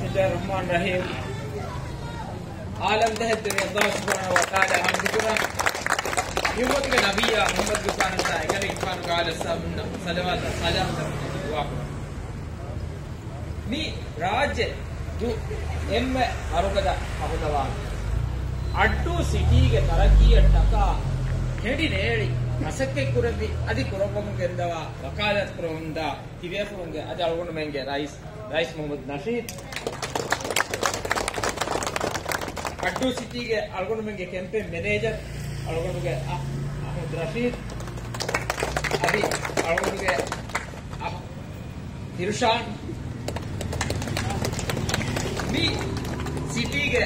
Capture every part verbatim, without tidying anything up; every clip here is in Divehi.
ބިސްމިއްލާހިއްރަޙްމާނިއްރަޙީމް. އާލަމް ދަހެއްދެވި ﷲ ސުބްޙާނަހޫ ވަތަޢާލާ ޙަމްދުކުރަން. މިއުއްމަތުގެ ނަބިއްޔާ މުޙައްމަދުގެފާނަށާ އެކަލޭގެފާނުގެ އާލުއްސައަށް ސަލަވާތާ ސަލާމްތައް ދުޢާކުރަން. މި ރާއްޖެ ދު އެންމެ ވަރުގަދަ ފަހުލަވާން. އައްޑޫ ސިޓީގެ ތަރައްގީއަށްޓަކާ ކެނޑި ނޭޅި މަސައްކަތްކުރެއްވި އަދި ކުރައްވަމުން ގެންދަވާ ވަކާލާތު ކުރަމުންދާ ތިބޭފުޅުންގެ އަދި އަޅުގަނޑުމެންގެ ރައީސް، ރައީސް މުޙައްމަދު ނަޝީދު. އައްޑޫ ސިޓީގެ އަޅުގަނޑުމެންގެ ކެމްޕޭން މެނޭޖަރ އަޅުގަނޑުގެ އަ-، އަޙްމަދު ރަޝީދު. އަދި އަޅުގަނޑުގެ އަ-، ދިލްޝާން. މި ސިޓީގެ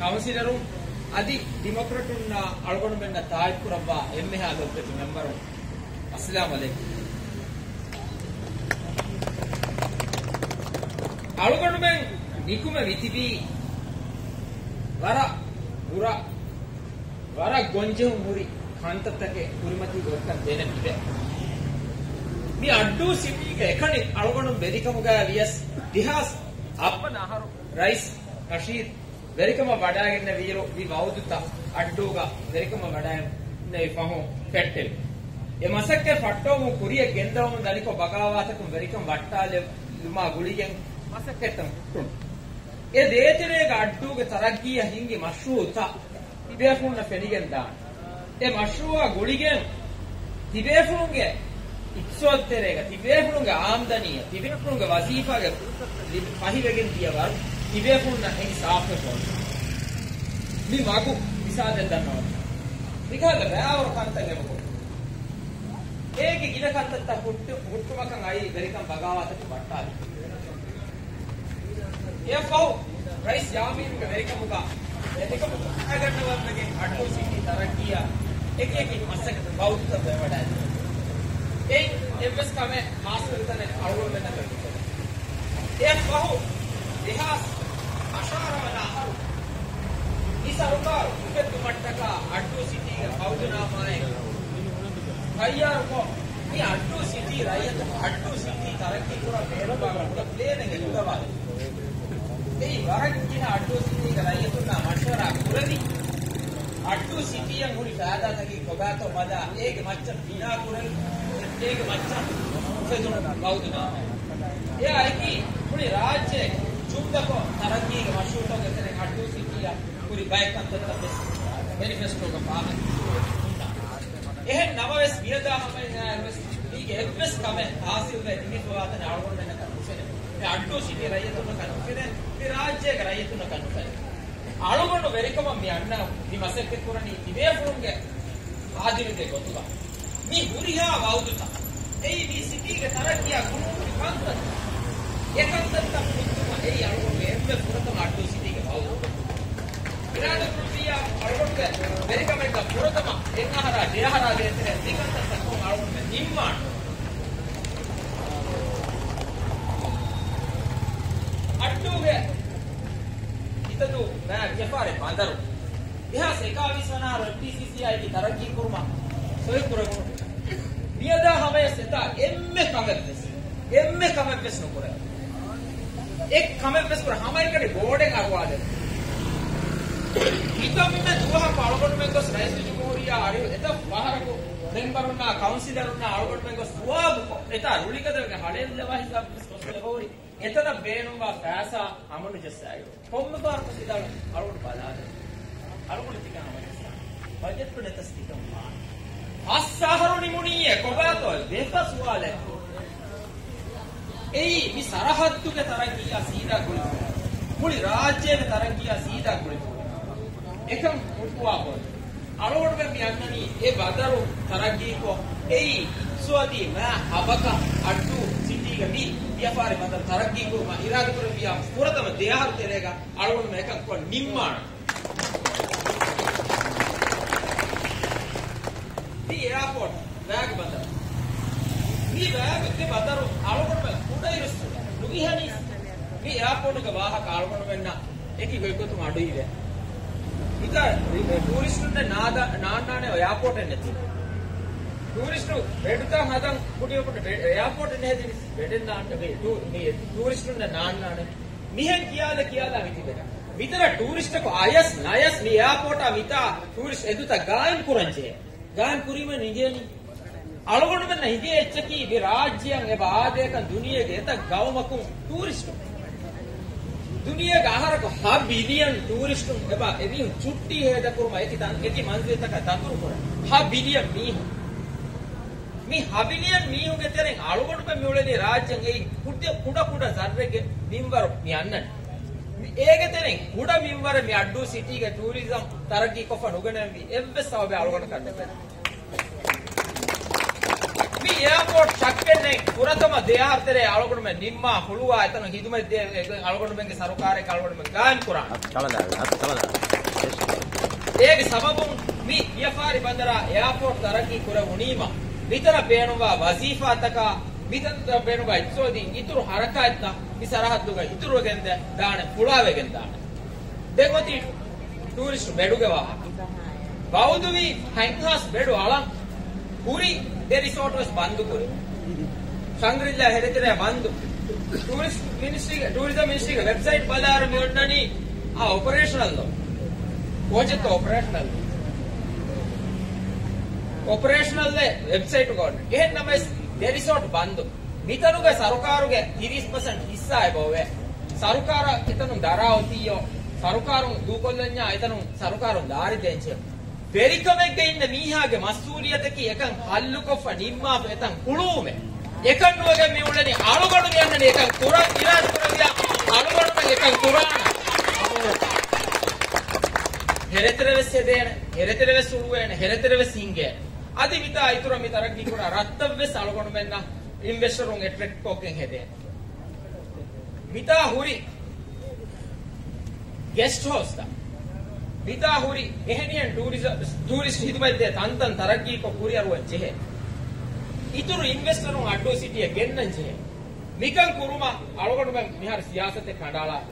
ކައުންސިލަރުން އަދި ޑިމޮކްރެޓުންނާ އަޅުގަނޑުމެންނަށް ތާއިދުކުރައްވާ އެންމެހާ ލޮބުވެތި މެމްބަރުން. އައްސަލާމު ޢަލައިކުމް. އަޅުގަނޑުމެން ނިކުމެ ވިތިބީ ވަރަށް ބުރަ، ވަރަށް ގޮންޖެހުން ހުރި ކަންތައްތަކެއް ކުރިމަތީގަ އޮތްކަން ދެނެއް ނުވޭ. މި އައްޑޫ ސިޓީގެ އެކަނި އަޅުގަނޑު ވެރިކަމުގަ ވިޔަސް ދެހާސް ހަފްތަ އަހަރު ރައީސް ނަޝީދު ވެރިކަމަށް ވަޑައިގެންނެވިއިރު މި ވައުދުތައް އައްޑޫގަ ވެރިކަމަށް ވަޑައިގެންނެވި ފަހުން ފެއްޓެވި. އެ މަސައްކަތް ފައްޓަވަމުން ކުރިއަށް ގެންދަވަމުން ދަނިކޮށް ބަޣާވާތަކުން ވެރިކަން ވައްޓާލުމާ ގުޅިގެން މަސައްކަތްތައް ހުއްޓުނު. އެ ދޭތެރޭގަ އައްޑޫގެ ތަރައްގީއަށް ހިންގި މަޝްރޫޢުތައް ތިބޭފުޅުންނަށް ފެނިގެން ދާނެ. އެ މަޝްރޫޢާ ގުޅިގެން ތިބޭފުޅުންގެ އިޤްތިޞާދު ތެރޭގަ، ތިބޭފުޅުންގެ އާމްދަނީއަށް، ތިބޭފުޅުންގެ ވަޒީފާގެ ފުރުޞަތު ލިބި ފަހިވެގެން ދިޔަ ވަރު ތިބޭފުޅުންނަށް އެނގި ސާފުވެފަ އޮތީ. މި މަގު މިސާލެއް ދަންނަވަން. މިކަހަލަ ބައިވަރު ކަންތައް އެބަހުރި. އޭގެ ގިނަ ކަންތައްތައް ހުއްޓު-، ހުއްޓުމަކަށް އައީ ވެރިކަން ބަޣާވާތަކުން ވައްޓާލި. އެއަށްފަހު ރައީސް ޔާމީނުގެ ވެރިކަމުގަ ވެރިކަމުގަ ގަންނަވަންވެގެން އައްޑޫ ސިޓީ ތަރައްގީއަށް އެކި އެކި މަސައްކަތު ވައުދުތައް ވެވަޑައިގެން. އެއިން އެއްވެސް ކަމެއް ހާސިލު ތަނެއް އަޅުގަނޑުމެންނަކަށް ނުފެނޭ. އެއަށްފަހު ދެހާސް އަށާރަ ވަނަ އަހަރު މި ސަރުކާރު އުފެއްދުމަށްޓަކާ އައްޑޫ ސިޓީގެ ފައުދުނާމާއެއް ތައްޔާރުކޮށް، މި އައްޑޫ ސިޓީ ރައްޔިތުން އައްޑޫ ސިޓީ ތަރައްގީ ކުރަން ބޭނުންވާ ގޮތަށް ޕްލޭނެއް އެކުލަވާލި. އެއީ ވަރަށް ގިނަ އައްޑޫ ސިޓީގެ ރައްޔިތުންނާ މަޝްވަރާ ކުރެވި، އައްޑޫ ސިޓީއަށް ހުރި ފައިދާތަކީ ކޮބާތޯ މަދާ އޭގެ މައްޗަށް ބިނާ ކުރެވި، އޭގެ މައްޗަށް އުފެދުނު ވައުދުނާމާ. އެއާއެކީ މުޅި ރާއްޖެ ޖުމްލަކޮށް ތަރައްގީގެ މަޝްރޫޢުތަކުގެ ތެރެއިން އައްޑޫ ސިޓީއަށް ހުރި ބައެއް ކަންތައްތައް ވެސް މެނިފެސްޓޯގަ ފާހަގަ ހުންނާނެ. އެހެން ނަމަވެސް، މިއަދާ ހަމަޔަށް ވެސް މީގެ އެއްވެސް ކަމެއް ހާސިލްވެ ނިމިފަވާތަނެއް އަޅުގަނޑުމެންނަކަށް ނުފެނޭ. މި އައްޑޫ ސިޓީ ރައްޔިތުންނަކަށް ނުފެނޭ. މި ރާއްޖޭގެ ރައްޔިތުންނަކަށް ނުފެނޭ. އަޅުގަނޑު ވެރިކަމަށް މި އަންނަ މި މަސައްކަތް ކުރަނީ ތިބޭފުޅުންގެ އާދިލުގެ ގޮތުގަ. މި ހުރިހާ ވައުދުތައް، އެއީ މި ސިޓީގެ ތަރައްގީއާ ގުޅުންހުރި ކަންތައް. އެ ކަންތައްތައް ހުއްޓުމަށް އެއީ އަޅުގަނޑުގެ އެންމެ ފުރަތަމަ އައްޑޫ ސިޓީގެ ވައުދު. އިރާދަކުރެއްވިއްޔާ އަޅުގަނޑުގެ ވެރިކަމެއްގަ ފުރަތަމަ އެއް އަހަރާ ދެ އަހަރާ ދޭތެރޭ މި ކަންތައްތައް ކޮށް އަޅުގަނޑުމެން ނިންމާނެ. އައްޑޫގެ އިތަދޫ މާ ވިޔަފާރި ބަނދަރު ދެހާސް އެކާވީސް ވަނަ އަހަރު އެމްޑީސީސީއާއިގެ ތަރައްގީ ކުރުމަށް ސޮއި ކުރެވުނު. މިއަދާ ހަމަޔަސް އެތާ އެންމެ ކަމެއްވެސް، އެންމެ ކަމެއްވެސް ނުކުރެވުނު. އެއް ކަމެއްވެސް ކުރެ ހަމައެކަނި ބޯޑެއް އަރުވާލެވުނު. ކިތަންމެ ދުވަހަކު އަޅުގަނޑުމެން ގޮސް ރައީސުލްޖުމްހޫރިއްޔާ އަރިހު އެތައް ފަހަރަކު މެންބަރުންނާ ކައުންސިލަރުންނާ އަޅުގަނޑުމެން ގޮސް ސުވާބުކޮށް، އެތާ ރުޅިގަދަވެގެން ހަޅޭއްލަވާ ހިސާބުވެސް ގޮސް އެހޯރި. އެތަނަށް ބޭނުންވާ ފައިސާ ހަމަނުޖައްސާއިރު، ކޮންމެ ފަހަރަކު ސިދާޅު އަޅުގަނޑު ބަލާލެވުނު. އަޅުގަނޑު ތިކަން ހަމަޖައްސާ. ބަޖެޓު ނެތަސް ތިކަން ވާނެ. ފަސް އަހަރު ނިމުނީއޭ ކޮބާތޯ ދެފަ ސުވާލެއް. އެއީ މި ސަރަހައްދުގެ ތަރައްގީއާ ސީދާ ގުޅިފަ. މުޅި ރާއްޖޭގެ ތަރައްގީއާ ސީދާ ގުޅިފަ. އެކަން ހުއްޓުވާ ބޮޑު. އަޅުގަނޑުމެން މި އަންނަނީ އެ ބަނދަރު ތަރައްގީކޮށް، އެއީ އިޤްތިޞާދީ މާ ހަބަކަށް އައްޑޫ ސިޓީގަ މި ވިޔަފާރި ބަނދަރު ތަރައްގީކުރުމަށް އިރާދަކުރެއްވިޔާ ފުރަތަމަ ދެ އަހަރު ތެރޭގަ އަޅުގަނޑުމެން އެކަން ކޮށް ނިންމާނެ. މި އެއާޕޯޓް ވައިގެ ބަނދަރު. މި ވައިގެ ބަނދަރު އަޅުގަނޑުމެން ކުޑައިރުއްސުރެ ނުވިހަނީ. މި އެއާޕޯޓުގެ ވާހަކަ އަޅުގަނޑުމެންނަށް އެކި ގޮތްގޮތުން އަޑުއިވޭ. މިތާ ޓޫރިސްޓުންނެއް ނާދާ-، ނާންނާނެ އެއާޕޯޓެއް ނެތި. ޓޫރިސްޓު ބެޑުތައް ހަދަން ކުޑިއަކުން ބެ-، އެއާޕޯޓެއް ނެހެދިނި ބެޑެއް ނާން-، މި ޓޫ-، މި ޓޫރިސްޓުންނެއް ނާންނާނެ. މިހެން ކިޔާލަ ކިޔާލާ މިތިބެ. މިތަނަށް ޓޫރިސްޓަކު އަޔަސް ނަޔަސް މި އެއާޕޯޓާ މިތާ ޓޫރިސްޓް އެދުތައް ގާއިމް ކުރަން ޖެހޭ. ގާއިމް ކުރީމަ ނިނގޭނީ. އަޅުގަނޑުމެންނަށް ހިނގޭ އެއްޗަކީ މި ރާއްޖެއަށް އެބަ އާދޭކަން ދުނިޔޭގެ އެތައް ގައުމަކުން ޓޫރިސްޓު. ދުނިޔޭގެ އަހަރަކު ހަ ބިލިއަން ޓޫރިސްޓުން އެބަ އެމީހުން ޗުއްޓީ ހޭދަކުރުމަށް އެކި ތަން، އެކި މަންޒިލްތަކަށް ދަތުރުކުރަން. ހަ ބިލިއަން މީހުން. މި ހަ ބިލިއަން މީހުންގެ ތެރެއިން އަޅުގަނޑުމެން މިއުޅެނީ ރާއްޖެއިން އެއިން ކުޑަ، ކުޑަ ކުޑަ ޒައްރެއްގެ މިންވަރު މި އަންނަނީ. މި އޭގެ ތެރެއިން ކުޑަ މިންވަރެއް މި އައްޑޫ ސިޓީގެ ޓޫރިޒަމް ތަރައްގީކޮށްފަ ނުގަނެވި އެއްވެސް ސަބަބެއް އަޅުގަނޑަކަށް ނުފެނޭ. މި އެއާޕޯޓް ޝައްކެއް ނެތް ފުރަތަމަ ދެ އަހަރު ތެރޭ އަޅުގަނޑުމެން ނިންމާ ހުޅުވާ އެތަނުން ހިދުމަތް ދޭ އަޅުގަނޑުމެންގެ ސަރުކާރެއް އަޅުގަނޑުމެން ގާއިމް ކުރާނެ. އޭގެ ސަބަބުން މި ވިޔަފާރި ބަނދަރާ އެއާޕޯޓް ތަރައްގީ ކުރެވުނީމަ، މިތަނަށް ބޭނުންވާ ވަޒީފާތަކާ، މިތަނަށް ބޭނުންވާ އިޤްތިޞާދީ އިތުރު ހަރަކާތްތައް މި ސަރަހައްދުގަ އިތުރުވެގެން ދާނެ، ފުޅާވެގެން ދާނެ. ދެން އޮތީ ޓޫރިސްޓް ބެޑުގެ ވާހަކަ. ބައުދުވި ހަތްހާސް ބެޑު އަޅަން ހުރި ދެ ރިސޯޓް ވެސް ބަންދު ކުރި. ޝަންގްރިލާ ހެރެތެރެ ބަންދު. ޓޫރިސްޓް މިނިސްޓްރީގެ، ޓޫރިޒަމް މިނިސްޓްރީގެ ވެބްސައިޓް ބަލާއިރު މި އޮންނަނީ އާ އޮޕަރޭޝަނަލް ކޯޗެއްތޯ އޮޕަރޭޝަނަލް. އޮޕަރޭޝަނަލް ވެބްސައިޓުގަ އޮންނަ. އެހެން ނަމަވެސް ދެ ރިސޯޓް ބަންދު. މިތަނުގެ ސަރުކާރުގެ ތިރީސް ޕަސެންޓް ހިއްސާ އެބަ އޮވޭ. ސަރުކާރަށް އެތަނުން ދަރާ އޮތީޔޯ، ސަރުކާރުން ދޫކޮށްލަންޏާ އެތަނުން ސަރުކާރުން ދާރި ދޭންޖެ. ވެރިކަމެއްގަ އިންނަ މީހާގެ މަސްއޫލިއްޔަތަކީ އެކަން ހައްލުކޮށްފަ ނިންމާފަ އެތަން ހުޅުވުމެއް. އެކަން ނުވެގެން މި އުޅެނީ އަޅުގަނޑު މި އަންނަނީ އެކަން ކުރަން އިރާދަ ކުރެއްވިޔާ އަޅުގަނޑުމެން އެކަން ކުރާނަން. ހެރެތެރެ ވެސް ހެދޭނެ، ހެރެތެރެ ވެސް ހުޅުވޭނެ، ހެރެތެރެ ވެސް ހިނގޭ. އަދި މިތާ އިތުރަށް މި ތަރައްގީ ކުރާ ރަށްތައް ވެސް އަޅުގަނޑުމެންނަށް އިންވެސްޓަރުން އެޓްރެކްޓް ކޮށްގެން ހެދޭނެ. މިތާ ހުރި ގެސްޓް ހައުސްތައް، މިތާ ހުރި އެހެނިހެން ޓޫރިޒަ-، ޓޫރިސްޓް ހިދުމަތްދޭ ތަންތަން ތަރައްގީކޮށް ކުރިއަރުވަން ޖެހޭ. އިތުރު އިންވެސްޓަރުން އައްޑޫ ސިޓީއަށް ގެންނަން ޖެހޭ. މިކަން ކުރުމަށް އަޅުގަނޑުމެން މިހާރު ސިޔާސަތެއް ކަނޑައަޅާފަ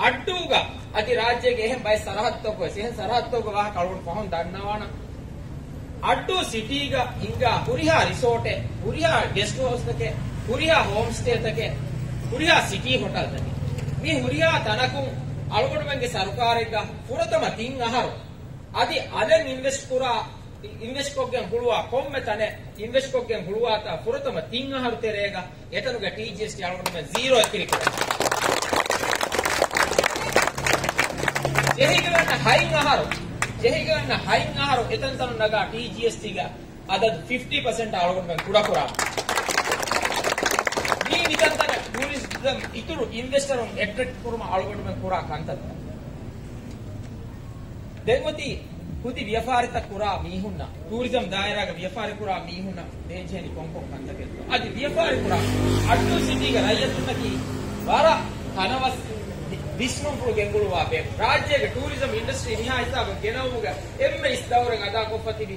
އައްޑޫގަ އަދި ރާއްޖޭގެ އެހެން ބައެއް ސަރަހައްދުތަކު ވެސް، އެހެން ސަރަހައްދުތަކުގެ ވާހަކަ އަޅުގަނޑު ފަހުން ދަންނަވާނަން. އައްޑޫ ސިޓީގަ ހިނގާ ހުރިހާ ރިސޯޓެއް، ހުރިހާ ގެސްޓް ހައުސްތަކެއް، ހުރިހާ ސިޓީ ހޮޓަލްތަކެއް، މި ހުރިހާ ތަނަކުން އަޅުގަނޑުމެންގެ ސަރުކާރެއްގަ ފުރަތަމަ ތިން އަހަރު އަދި އަލެއް އިންވެސްޓް ކުރާ، އިންވެސްޓްކޮށްގެން ހުޅުވާ ކޮންމެ ތަނެއް އިންވެސްޓްކޮށްގެން ހުޅުވާތާ ފުރަތަމަ ތިން އަހަރު ތެރޭގަ އެތަނުގެ ޓީޖީއެސްޓީ އަޅުގަނޑުމެން ޒީރޯއެއް ކިރިކުރޭ. ޖެހިގެން ހައިން އަހަރު، ޖެހިގެން ހައިން އަހަރު އެތަންތަނުން ނަގާ ޓީޖީއެސްޓީގެ އަދަދު ފިފްޓީ ޕަސެންޓް އަޅުގަނޑުމެން ކުޑަކުރާ. މީ މިތަންތަނަށް ޓޫރިޒަމް އިތުރު އިންވެސްޓަރުން އެޓްރެކްޓް ކުރުމަށް އަޅުގަނޑުމެން ކުރާ ކަންތައްތައް. ދެން އޮތީ ކުދި ވިޔަފާރިތައް ކުރާ މީހުންނަށް، ޓޫރިޒަމް ދާއިރާގެ ވިޔަފާރި ކުރާ މީހުންނަށް ދޭންޖެހެނީ ކޮންކޮން ކަންތަކެއްތޯ؟ އަދި ވިޔަފާރި ކުރާ އައްޑޫ ސިޓީގެ ރައްޔިތުންނަކީ ވަރަށް ތަނަވަސް ވިސްނުންފުޅު ގެންގުޅުވާ ބޭފުޅުން. ރާއްޖޭގެ ޓޫރިޒަމް އިންޑަސްޓްރީ މިހާ ހިސާބަށް ގެނައުމުގަ އެންމެ އިސް ދައުރެއް އަދާކޮށްފަ ތިބި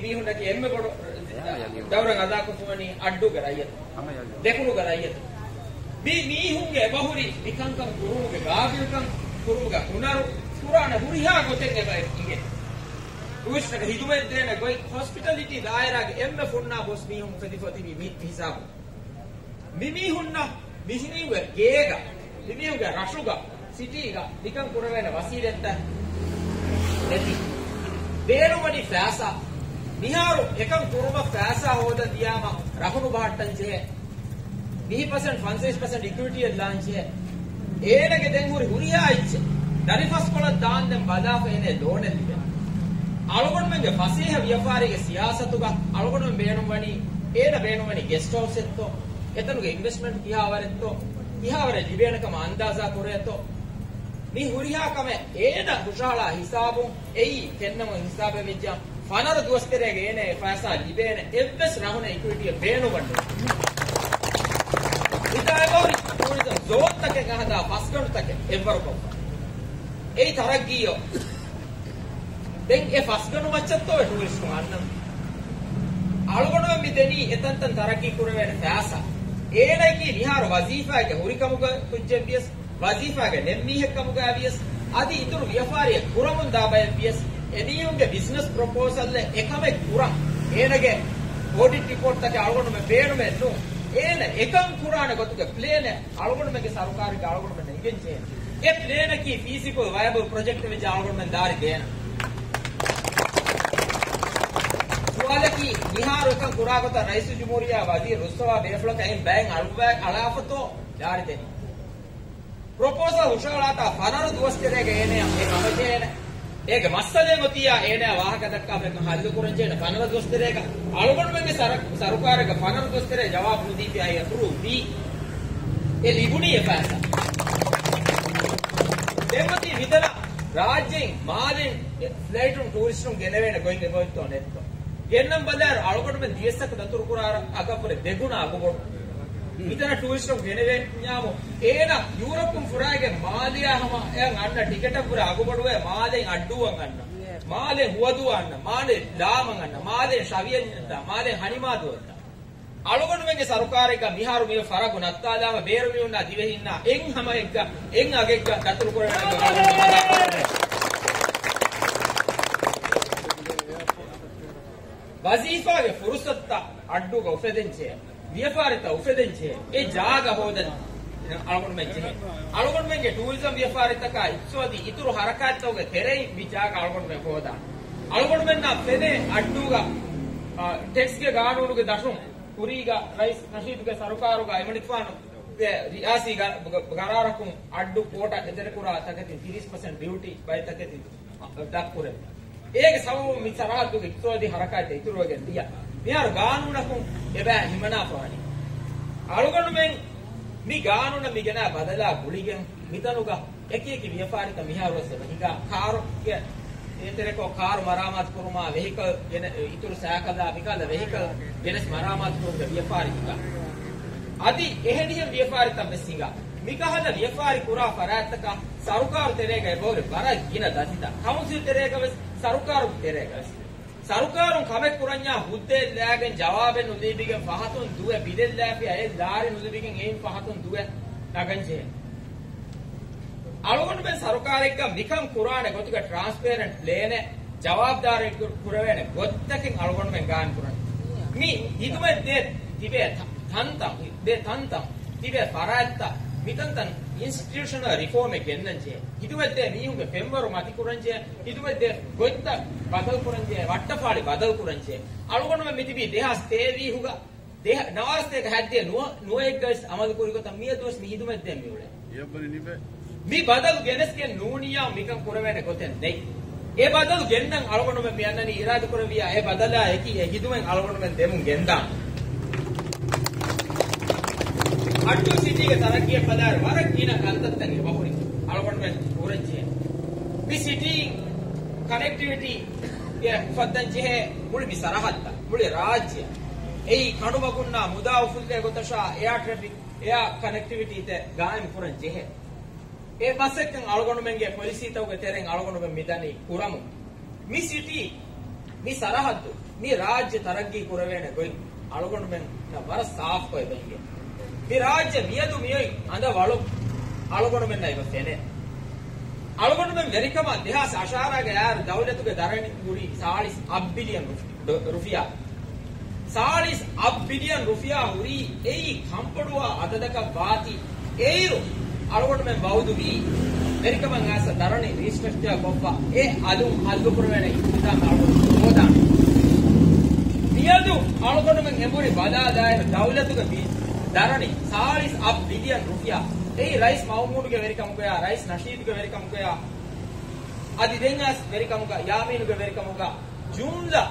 މީހުންނަކީ އެންމެ ބޮޑު ދައުރެއް އަދާކޮށްފަވަނީ އައްޑޫގެ ރައްޔިތުން. ދެކުނުގެ ރައްޔިތުން. މި މީހުންގެ އެބަހުރި މިކަންކަން ކުރުމުގެ ގާބިލްކަން، ކުރުމުގެ ހުނަރު، ކުރާނެ ހުރިހާ ގޮތެއް އެބަ އިނގޭ. ޓޫރިސްޓަކަށް ހިދުމަތް ދޭނެ ގޮތް، ހޮސްޕިޓަލިޓީ ދާއިރާގެ އެންމެ ފުންނާ ބޮސް މީހުން އުފެދިފަ ތިބީ މި ހިސާބު. މި މީހުންނަށް މި މީހުންގެ ގޭގަ، މި މީހުންގެ ރަށުގަ، ސިޓީގަ މިކަން ކުރެވޭނެ ވަސީލަތްތައް ނެތި. ބޭނުންވަނީ ފައިސާ. މިހާރު އެކަން ކުރުމަށް ފައިސާ ހޯދަން ދިޔާމަ ރަހުނު ބަހައްޓަން ޖެހޭ. ވިހި ޕަސެންޓް، ފަންސަވީސް ޕަސެންޓް އިކުއިޓީއެއް ލާން ޖެހޭ. އޭނަގެ ދެން ހުރި ހުރިހާ އެއްޗެއް ދަރިފަސްކޮޅަށް ދާންދެން ބަލާފަ އޭނަ ލޯނެއް ލިބޭ. އަޅުގަނޑުމެންގެ ފަސޭހަ ވިޔަފާރީގެ ސިޔާސަތުގަ އަޅުގަނޑުމެން ބޭނުންވަނީ، އޭނަ ބޭނުންވަނީ ގެސްޓް ހައުސްއެއްތޯ، އެތަނުގެ އިންވެސްޓްމަންޓް ކިހާވަރެއްތޯ، ކިހާވަރެއް ލިބޭނެ ކަމަށް އަންދާޒާ ކުރޭތޯ، މި ހުރިހާ ކަމެއް އޭނަ ހުށަހަޅާ ހިސާބުން އެއީ ފެންނަމުން ހިސާބެއް ވެއްޖާ، ފަނަރަ ދުވަސް ތެރޭގަ އޭނަ އެ ފައިސާ ލިބޭނެ އެއްވެސް ރަހުނެއް އިކުއިޓީއެއް ބޭނުންވަން ނޫން. މިތާ އެބަހުރި ޓޫރިޒަމް ޒޯންތަކެއް ހަދާ ފަސްގަނޑުތަކެއް އެއްވަރުކޮށްފަ. އެއީ ތަރައްގީއޯ؟ ދެން އެ ފަސްގަނޑު މައްޗަށްތޯ އެ ޓޫރިސްޓުން އަންނަން؟ އަޅުގަނޑުމެން މި ދެނީ އެތަންތަން ތަރައްގީ ކުރެވޭނެ ފައިސާ. އޭނައަކީ މިހާރު ވަޒީފާގެ ހުރިކަމުގަ ކުއްޖެއްވިޔަސް، ވަޒީފާގެ ނެތް މީހެއްކަމުގައިވިޔަސް، އަދި އިތުރު ވިޔަފާރިއެއް ކުރަމުންދާ ބައެއްވިޔަސް، އެމީހުންގެ ބިޒްނަސް ޕްރޮޕޯސަލްއެއް އެކަމެއް ކުރަން އޭނަގެ އޮޑިޓް ރިޕޯޓްތަކެއް އަޅުގަނޑުމެން ބޭނުމެއް ނޫން. އޭނަ އެކަން ކުރާނެ ގޮތުގެ ޕްލޭނެއް އަޅުގަނޑުމެންގެ ސަރުކާރުގެ އަޅުގަނޑުމެން އެނގެން ޖެހޭ. އެ ޕްލޭނަކީ ފީސިބަލް ވަޔަބަލް ޕްރޮޖެކްޓެއް ވެއްޖެ އަޅުގަނޑުމެން ދާރި ދޭނަ. ސުވާލަކީ، މިހާރު އެކަން ކުރާ ގޮތަށް ރައީސުލްޖުމްހޫރިއްޔާ ވަޒީރު ރުއްސަވާ ބޭފުޅަކަށް އެއިން ބައެއް އަޅުވައި އަޅާފަތޯ ދާރި ދެނީ؟ ޕްރޮޕޯސަލް ހުށަހަޅާތާ ފަނަރަ ދުވަސް ތެރޭގަ އޭނަޔަށް އެ ކަމަށް ޖެހޭނެ. އޭގެ މައްސަލައެއް އޮތިއްޔާ އޭނަޔާ ވާހަކަ ދައްކާފަ އެކަން ހައްލު ކުރަން ޖެހޭނެ ފަނަރަ ދުވަސް ތެރޭގަ. އަޅުގަނޑުމެންގެ ސަރަ-، ސަރުކާރެއްގަ ފަނަރަ ދުވަސް ތެރޭ ޖަވާބު ނުދީފިއްޔާ އެ އެޕްރޫވް ވީ. އެ ލިބުނީ އެ ފައިސާ. ދެން އޮތީ މިތަނަށް ރާއްޖެއިން މާލެއިން ފްލައިޓުން ޓޫރިސްޓުން ގެނެވޭނެ ގޮތް އެބައޮތްތޯ ނެތްތޯ؟ ގެންނަން ބަލާއިރު އަޅުގަނޑުމެން ދިވެއްސަކު ދަތުރުކުރާ އަގަށްވުރެ ދެގުނަ އަގުބޮޑު. މިތަނަށް ޓޫރިސްޓުން ގެނެވެންޏާމު، އޭނަ ޔޫރަޕުން ފުރާގެން މާލެއާ ހަމަ އެއަށް އަންނަ ޓިކެޓަށްވުރެ އަގުބޮޑުވޭ، މާލެއިން އައްޑޫއަށް އަންނަ، މާލެ ހުވަދޫއަށް އަންނަ، މާލެ ލާމަށް އަންނަ، މާލެ ޝަވިޔަންތަ، މާލެ ހަނިމާދުވައްތަ. އަޅުގަނޑުމެންގެ ސަރުކާރެއްގަ މިހާރު މި ފަރަގު ނައްތާލާމަ ބޭރު މީހުންނާ ދިވެހިންނާ އެއް ހަމައެއްގަ އެއް އަގެއްގަ ދަތުރުކުރެވޭނެ ވަޒީފާގެ ފުރުސަތުތައް އައްޑޫގަ އުފެދެންޖެހޭ، ވިޔަފާރިތައް އުފެދެންޖެހޭ، އެ ޖާގަ ހޯދަން އަޅުގަނޑުމެން ޖެހޭ. އަޅުގަނޑުމެންގެ ޓޫރިޒަމް ވިޔަފާރިތަކާ އިޤްތިޞާދީ އިތުރު ހަރަކާތްތަކުގެ ތެރެއިން މި ޖާގަ އަޅުގަނޑުމެން ހޯދާނެ. އަޅުގަނޑުމެންނާ ފެނޭ އައްޑޫގަ، އާ، ޓެކްސްގެ ގާނޫނުގެ ދަށުން ކުރީގަ ރައީސް ނަޝީދުގެ ސަރުކާރުގަ އެމަނިކުފާނުގެ ރިޔާސީ ގަ-، ގަ-، ގަރާރަކުން އައްޑޫ ކޯޓަށް އެތެރެކުރާ ތަކެތިން ތިރީސް ޕަސެންޓް ޑިއުޓީ ބައެއް ތަކެތިން ދަށްކުރެއްވި. އޭގެ ސަބަބުން މި ސަރަހައްދުގެ އިޤްތިޞާދީ ހަރަކާތްތައް އިތުރުވެގެން ދިޔަ. މިހާރު ގާނޫނަކުން އެބައި ހިމަނާފަވަނީ. އަޅުގަނޑުމެން މި ގާނޫނަށް މި ގެނައި ބަދަލާ ގުޅިގެން މިތަނުގަ އެކިއެކި ވިޔަފާރިތައް މިހާރުވެސް އެބަ ހިނގާ. ކާރުގެ އެތެރެކޮށް ކާރު މަރާމާތު ކުރުމާ، ވެހިކަލް ގެނެ-، އިތުރު ސައިކަލާ މިކަހަލަ ވެހިކަލް ގެނެސް މަރާމާތު ކުރުމުގެ ވިޔަފާރި ހިނގާ. އަދި އެހެނިހެން ވިޔަފާރިތައް ވެސް ހިނގާ. މިކަހަލަ ވިޔަފާރި ކުރާ ފަރާތްތަކަށް ސަރުކާރު ތެރޭގަ އެބަހުރި ވަރަށް ގިނަ ދަތިތައް. ކައުންސިލް ތެރޭގަ ވެސް، ސަރުކާރު ތެރޭގަ ވެސް. ސަރުކާރުން ކަމެއް ކުރަންޏާ ހުއްދައެއް ލާގެން ޖަވާބެއް ނުލިބިގެން ފަހަތުން ދުވެ ބިލެއް ލާފިޔާ އެއް ލާރި ނުލިބިގެން އެއިން ފަހަތުން ދުވެ ނަގަންޖެހޭ. އަޅުގަނޑުމެން ސަރުކާރެއްގަ މިކަން ކުރާނެ ގޮތުގެ ޓްރާންސްޕޭރެންޓް ޕްލޭނެއް ޖަވާބުދާރީ ކުރެވޭނެ ގޮތްތަކެއް އަޅުގަނޑުމެން ގާއިމް ކުރަން. މި ހިދުމަތް ދޭ ތިބޭ ތަ-، ތަންތަން، ދޭ ތަންތަން، ތިބޭ ފަރާތްތައް، މިތަންތަން އިންސްޓިޓިއުޝަނަލް ރިފޯމެއް ގެންނަންޖެހޭ. ހިދުމަތް ދޭ މީހުންގެ ފެންވަރު މަތިކުރަންޖެހޭ. ހިދުމަތް ދޭ ގޮތްތައް ބަދަލުކުރަންޖެހޭ، ވައްޓަފާޅި ބަދަލުކުރަންޖެހޭ. އަޅުގަނޑުމެން މިތިބީ ދެހާސް ތޭވީހުގަ، ދެހ-، ނަވާރަސަތޭކަ ހައްދިހަ ނުވަ-، ނުވައެއްގަވެސް އަމަލުކުރި ގޮތަށް މިއަދުވެސް މި ހިދުމަތްދޭން މިއުޅޭ. އެއަށްވަނީ ނިބޭ. މި ބަދަލު ގެނެސްގެން ނޫނިއްޔާ މިކަން ކުރެވޭނެ ގޮތެއް ނެތް. އެ ބަދަލު ގެންނަން އަޅުގަނޑުމެން މި އަންނަނީ އިރާދަކުރެއްވިއްޔާ އެ ބަދަލާ އެކީ އެ ހިދުމަތް އަޅުގަނޑުމެން ދެމުން ގެންދާން. އައްޑޫ ސިޓީގެ ތަރައްގީއަށް ބަލާއިރު ވަރަށް ގިނަ ކަންތައްތައް އެބަހުރި އަޅުގަނޑުމެން ކުރަންޖެހޭ. މި ސިޓީ ކަނެކްޓިވިޓީ އެ އުފައްދަން ޖެހޭ މުޅި މި ސަރަހައްދަށް، މުޅި ރާއްޖެއަށް. އެއީ ކަނޑުމަގުންނާ މުދާ އުފުއްލޭ ގޮތަށާ އެއާ ޓްރެފިކް، އެއާ ކަނެކްޓިވިޓީތައް ގާއިމް ކުރަން ޖެހޭ. އެ މަސައްކަތް އަޅުގަނޑުމެންގެ ޕޮލިސީތަކުގެ ތެރެއިން އަޅުގަނޑުމެން މި ދަނީ ކުރަމުން. މި ސިޓީ، މި ސަރަހައްދު، މި ރާއްޖެ ތަރައްގީ ކުރެވޭނެ ގޮތް އަޅުގަނޑުމެންނަށް ވަރަށް ސާފުކޮށް އެބަ ހިނގޭ. މި ރާއްޖެ މިއަދު މިއޮތް އަނދަވަޅު އަޅުގަނޑުމެންނަށް އެބަ ފެނޭ. އަޅުގަނޑުމެން ވެރިކަމަށް ދެހާސް އަށާރައިގަ އައިރު ދައުލަތުގެ ދަރަނި ހުރީ ސާޅީސް އަށް ބިލިއަން ރުފި-، ޑޮ-، ރުފިޔާ. ސާޅީސް އަށް ބިލިއަން ރުފިޔާ ހުރީ އެއީ ކަންބޮޑުވާ އަދަދަކަށް ވާތީ. އެއިރު އަޅުގަނޑުމެން ވައުދުވީ ވެރިކަމަށް އައިސް ދަރަނި ރީސްޓްރަކްޗާ ކޮށްފަ އެ އަލުން ހައްލުކުރެވޭނެ އިންތިޒާމެއް އަޅުގަނޑު ހޯދާނެ. މިއަދު އަޅުގަނޑުމެން އެނބުރި ބަލާލާއިރު ދައުލަތުގެ ބި-، ދަރަނި ސާޅީސް އަށް ބިލިއަން ރުފިޔާ. އެއީ ރައީސް މައުމޫނުގެ ވެރިކަމުގަޔާ، ރައީސް ނަޝީދުގެ ވެރިކަމުގަޔާ، އަދި ދެން އައިސް ވެރިކަމުގަ، ޔާމީނުގެ ވެރިކަމުގަ ޖުމްލަ،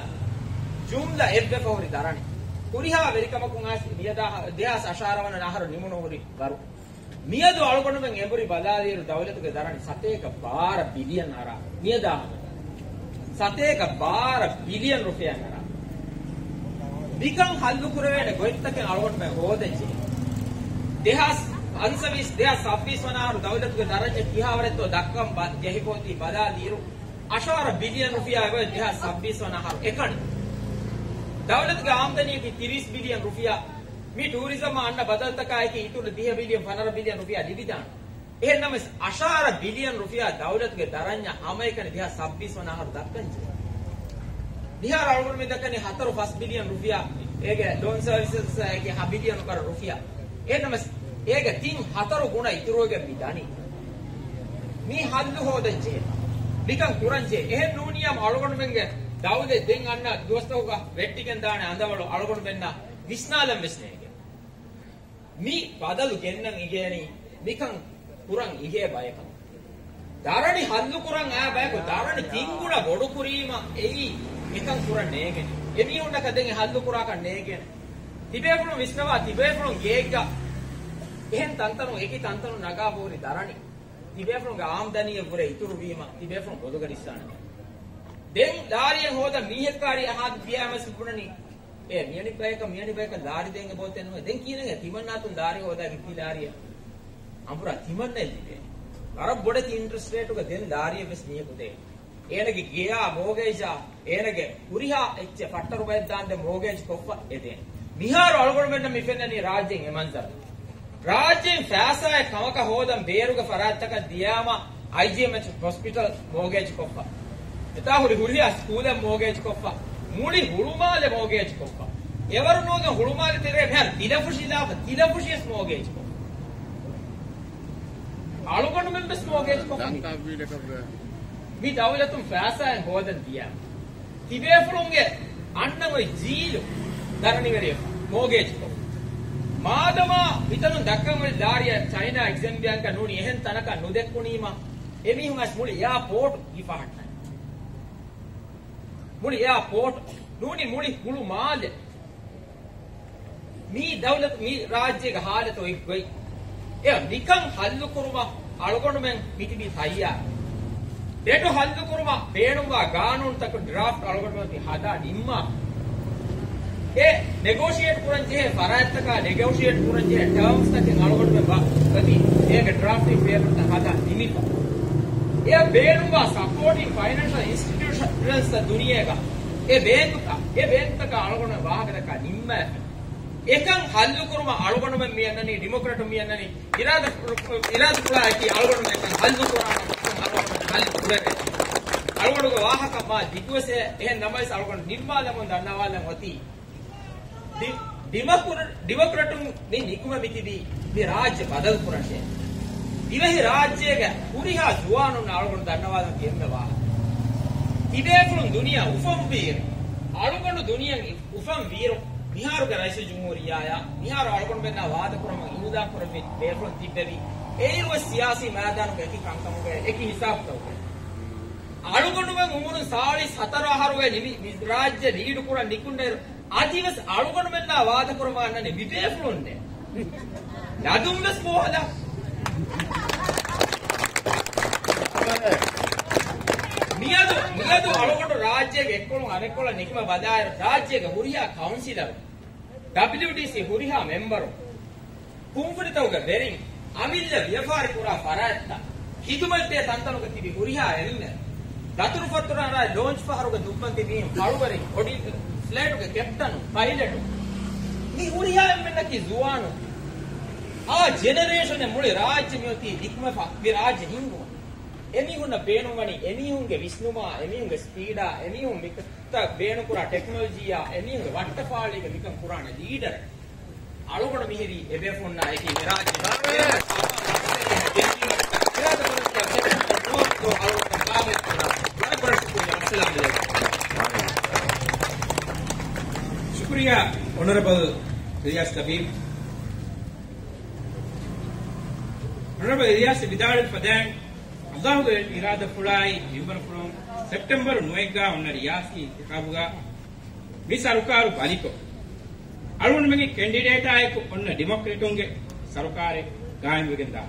ޖުމްލަ އެއްވެފަ ހުރި ދަރަނި. ހުރިހާ ވެރިކަމަކުން އައިސް މިއަދާ ދެހާސް އަށާރަ ވަނަ އަހަރު ނިމުނު ހުރި ވަރު. މިއަދު އަޅުގަނޑުމެން އެނބުރި ބަލާލިއިރު ދައުލަތުގެ ދަރަނި ސަތޭކަ ބާރަ ބިލިއަން އަރާ. މިއަދާ ހަމަ ސަތޭކަ ބާރަ ބިލިއަން ރުފިޔާ އަރާ. މިކަން ހައްލުކުރެވޭނެ ގޮތްތަކެއް އަޅުގަނޑުމެން ހޯދަން ޖެހޭ. ދެހާސް އަންސަވީސް، ދެހާސް ސައްބީސް ވަނަ އަހަރު ދައުލަތުގެ ދަރަނި ކިހާވަރެއްތޯ ދައްކަން ބަ-، ޖެހިފަ އޮތީ ބަލާލިއިރު، އަށާރަ ބިލިއަން ރުފިޔާ އެބަ ދެހާސް ސައްބީސް ވަނަ އަހަރު އެކަނި. ދައުލަތުގެ އާމްދަނީ ތިރީސް ބިލިއަން ރުފިޔާ. މި ޓޫރިޒަމް އަންނަ ބަދަލުތަކާއެކީ އިތުރު ދިހަ ބިލިއަން، ފަނަރަ ބިލިއަން ރުފިޔާ ލިބިދާނެ. އެހެންނަމަވެސް، އަށާރަ ބިލިއަން ރުފިޔާ ދައުލަތުގެ ދަރަންޏަށް ހަމައެކަނި ދެހާސް ސައްބީސް ވަނަ އަހަރު ދައްކަން ޖެހޭ. މިހާރު އަޅުގަނޑުމެން ދައްކަނީ ހަތަރު ފަސް ބިލިއަން ރުފިޔާ އޭގެ ލޯން ސާވިސަސް އޭގެ ހަ ބިލިއަން ވަރަށް ރުފިޔާ. އެހެންނަމަސް އޭގެ ތިން ހަތަރު ގުނަ އިތުރުވެގެން މި ދަނީ. މީ ހައްލު ހޯދަން ޖެހޭ. މިކަން ކުރަން ޖެހޭ. އެހެން ނޫނިއްޔާމު އަޅުގަނޑުމެންގެ ދައުލަތް ދެން އަންނަ ދުވަސްތަކުގަ ވެއްޓިގެން ދާނެ އަނދަވަޅު އަޅުގަނޑުމެންނަށް ވިސްނާލަން ވެސް ނޭނގެ. މި ބަދަލު ގެންނަން އިނގޭނީ މިކަން ކުރަން އިނގޭ ބަޔަކަށް. ދަރަނި ހައްލު ކުރަން އައި ބަޔަކު ދަރަނި ތިން ގުނަ ބޮޑު ކުރީމަ އެއީ މިކަން ކުރަން ނޭނގެނީ. އެމީހުންނަކަށް ދެން އެ ހައްލު ކުރާކަށް ނޭނގޭނެ. ތިބޭފުޅުން ވިސްނަވާ، ތިބޭފުޅުން ގޭގަ އެހެން ތަންތަނުން އެކި ތަންތަނުން ނަގާ ހުރި ދަރަނި ތިބޭފުޅުންގެ އާމްދަނީއަށް ވުރެ އިތުރުވީމަ ތިބޭފުޅުން ބޮލުގަ ރިއްސާނެ. ދެން ލާރިއެއް ހޯދަން މީހެއް ކާރި އަހާ ދިޔައިމަސް ބުނަނީ. އޭ، މިއަނި ބަޔަކަށް، މިއަނި ބަޔަކަށް ލާރި ދޭން އެބައޮތޭ ނުވޭ. ދެން ކިހިނެއް ތިމަންނާތުން ލާރި ހޯދާ ކި ލާރިއެއް؟ އަނބުރާ ތިމަންނައެއް ލިބޭ. ވަރަށް ބޮޑެތި އިންޓްރެސްޓް ރޭޓުގަ ދެން ލާރިއެއް ވެސް މީހަކު ދޭ. އޭނަގެ ގެޔާ މޯގޭޖާ، އޭނަގެ ހުރިހާ އެއްޗެއް ފައްޓަރު ބައެއް ދާންދެން މޯގޭޖް ކޮށްފަ އެދޭ. މިހާރު އަޅުގަނޑުމެންނަށް މި ފެންނަނީ ރާއްޖޭން އެ މަންޒަރު. ރާއްޖޭން ފައިސާއެއް ކަމަކަށް ހޯދަން ބޭރުގެ ފަރާތްތަކަށް ދިޔާމަ، އައިޖީއެމްއެޗް ހޮސްޕިޓަލް މޯގޭޖް ކޮށްފަ. އެތާ ހުރި ހުރިހާ ސްކޫލެއް މޯގޭޖް ކޮށްފަ. މުޅި ހުޅުމާލެ މޯގޭޖް ކޮށްފަ. އެވަރު ނުވަގެން ހުޅުމާލެ ތެރޭ މިހާރު ތިލަފުށިލާފަ، ތިލަފުށިވެސް މޯގޭޖް ކޮށްފަ. އަޅުގަނޑުމެން ވެސް މޯގޭޖް ކޮށްފަ. މި ދައުލަތުން ފައިސާއެއް ހޯދަން ދިޔާ. ތިބޭފުޅުންގެ އަންނަ އޮތް ޖީލު ދަރަނިވެރިވެފަ، މޯގޭޖްކޮށް. މާދަމާ މިތަނުން ދައްކަން އޮތް ލާރިއަށް ޗައިނާ އެގްޒިމް ބޭންކަށް ނޫނީ އެހެން ތަނަކަށް ނުދެއްކުނީމަ، އެމީހުން އަސް މުޅި އެއާޕޯޓް ހިފަހައްޓަން. މުޅި އެއާޕޯޓް ނޫނީ މުޅި ހުޅު މާލެ. މީ ދައުލަތު، މީ ރާއްޖޭގެ ހާލަތު އޮތް ގޮތް. އެ މިކަން ހައްލުކުރުމަށް އަޅުގަނޑުމެން މިތިބީ ތައްޔާރު. ދެން ހައްލުކުރުމަށް ބޭނުންވާ ގާނޫނުތަކުން ޑްރާފްޓް އަޅުގަނޑުމެން މި ހަދާ ނިންމާ. އެ ނެގޯޝިއޭޓް ކުރަން ޖެހޭ ފަރާތްތަކާ ނެގޯޝިއޭޓް ކުރަން ޖެހޭ ޓާމްސްތަކެއް އަޅުގަނޑުމެން ވަ-، އޮތީ އޭގެ ޑްރާފްޓިން ޕޭޕަރތައް ހަދާ ނިމިފަ. އެ ބޭނުންވާ ސަޕޯޓިން ފައިނޭންޝަލް އިންސްޓިޓިއުޝަންސްތައް ދުނިޔޭގަ އެ ބޭންކުތައް، އެ ބޭންކުތަކާ އަޅުގަނޑުމެން ވާހަކަދައްކާ ނިންމާފަ. އެކަން ހައްލުކުރުމަށް އަޅުގަނޑުމެން މި އަންނަނީ، ޑިމޮކްރެޓުން މި އަންނަނީ، އިރާދަ، އިރާދަފުޅާއެކީ އަޅުގަނޑުމެން ހައްލުކުރާނަމަ އަޅުގަނޑުމެން ހައްލު ކުރެވޭ. އަޅުގަނޑުގެ ވާހަކަ މާ ދިގުވެސް އެހެން ނަމަވެސް އަޅުގަނޑު ނިންމާލަމުން ދަންނަވާލަން އޮތީ. ޑި-، ޑިމޮކްރެ-، ޑިމޮކްރެޓުން މި ނިކުމެ މިތިބީ މި ރާއްޖެ ބަދަލުކުރަށޭ. ދިވެހި ރާއްޖޭގެ ހުރިހާ ޒުވާނުން އަޅުގަނޑު ދަންނަވާލަން އެންމެ ވާހަކަ. ތިބޭފުޅުން ދުނިޔެއަށް އުފަންވީއިރު، އަޅުގަނޑު ދުނިޔެއަށް އުފަންވީއިރު، މިހާރުގެ ރައީސުލްޖުމްހޫރިއްޔާއާ، މިހާރު އަޅުގަނޑުމެންނާ ވާދަކުރަމުން އިންތިޚާބު ކުރެއްވި ބޭފުޅުން ތިއްބެވި، އެއިރުވެސް ސިޔާސީ މައިދާނުގެ އެކި ކަންކަމުގައި އެކި ހިސާބުތަކުގައި. އަޅުގަނޑުމެން އުމުރުން ސާޅީސް ހަތަރު އަހަރުގައި ނިމި، މި ރާއްޖެ ލީޑު ކުރަން ނިކުންނައިރު، އަދިވެސް އަޅުގަނޑުމެންނާ ވާދަކުރަމާ އަންނަނީ މި ބޭފުޅުންނޭ. ލަދުން ވެސް ބޯހަލާ. މިއަދު، މިއަދު އަޅުގަނޑު ރާއްޖޭގެ އެއްކޮޅުން އަނެއްކޮޅަށް ނިކުމެ ބަލާއިރު، ރާއްޖޭގެ ހުރިހާ ކައުންސިލަރު، ޑަބްލިއުޑީސީ ހުރިހާ މެމްބަރު، ކުންފުނިތަކުގެ ވެރިން، އަމިއްލަ ވިޔަފާރި ކުރާ ފަރާތްތައް، ޚިދުމަތްދޭ ތަންތަނުގަ ތިބި ހުރިހާ އެންމެ، ދަތުރުފަތުރާ ރާއްޖެ ލޯންޗް ފަހަރުގަ ދުއްވަން ތިބީ ފަޅުވެރިން، އޮޑިޓް، ފްލައިޓުގެ ކެޕްޓަނު، ޕައިލެޓު، މި ހުރިހާ އެންމެންނަކީ ޒުވާނުން. އާ ޖެނެރޭޝަނެއް މުޅި ރާއްޖެ މިއޮތީ ނިކުމެފަ، މި ރާއްޖެ ހިންގުމަށް. އެމީހުންނަށް ބޭނުންވަނީ އެމީހުންގެ ވިސްނުމާ، އެމީހުންގެ ސްޕީޑާ، އެމީހުން މި ތައް ބޭނުންކުރާ ޓެކްނޮލޮޖީއާ އެމީހުންގެ ވައްޓަފާޅީގަ މިކަން ކުރާނެ ލީޑަރެއް. އަޅުގަނޑު މިހިރީ އެބޭފުޅުންނާ އެކީ މި ރާއްޖެ އިރާދަކުރަން ތިޔަ ބޭފުޅުން ނޫން އަޅުގަނޑަށް ކާމިޔާބު ކުރާ. ވަރަށް ބޮޑަށް ޝުކުރިއްޔާ. އައްސަލާމު ޢަލައިކުމް. ޝުކުރިއްޔާ އޮނަރަބަލް އިލްޔާސް ލަބީބް. އޮނަރަބަލް އިލްޔާސް ވިދާޅުވި ފަދައިން، ﷲގެ އިރާދަފުޅާއި މިންވަރުފުޅުން ސެޕްޓެމްބަރު ނުވައެއްގަ އޮންނަ ރިޔާސީ އިންތިޚާބުގަ މި ސަރުކާރު ބަލިކޮށް، އަޅުގަނޑުމެންގެ ކެންޑިޑޭޓާއެކު އޮންނަ ޑިމޮކްރެޓުންގެ ސަރުކާރެއް ގާއިމްވެގެންދާ.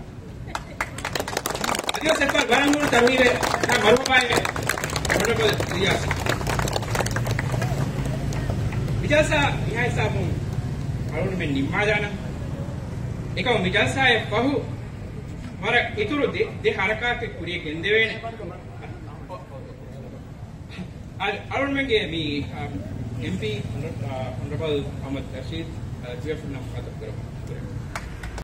އަދިވެސް އެއްބަރު ވަރަށް ނޫނު ތަރުހީބެއް، ވަރަށް މަރުޙަބާއެވެ. އޮނަރަބަލް އިލްޔާސް. މި ޖަލްސާ މިހާ ހިސާބުން އަޅުގަނޑުމެން ނިންމާލާނަން. އެކަމު މި ޖަލްސާއަށް ފަހު ވަރަށް އިތުރު ދެ، ދެ ހަރަކާތެއް ކުރިޔަށް ގެންދެވޭނެ. އަ، އަޅުގަނޑުމެންގެ މި، އަ، އެމްޕީ އޮނަ-، އަ، އޮނަރަބަލް މުޙައްމަދު ރަޝީދު، އަ، ޖެއެފް ނަމް ޚާތަބު ކުރަމު.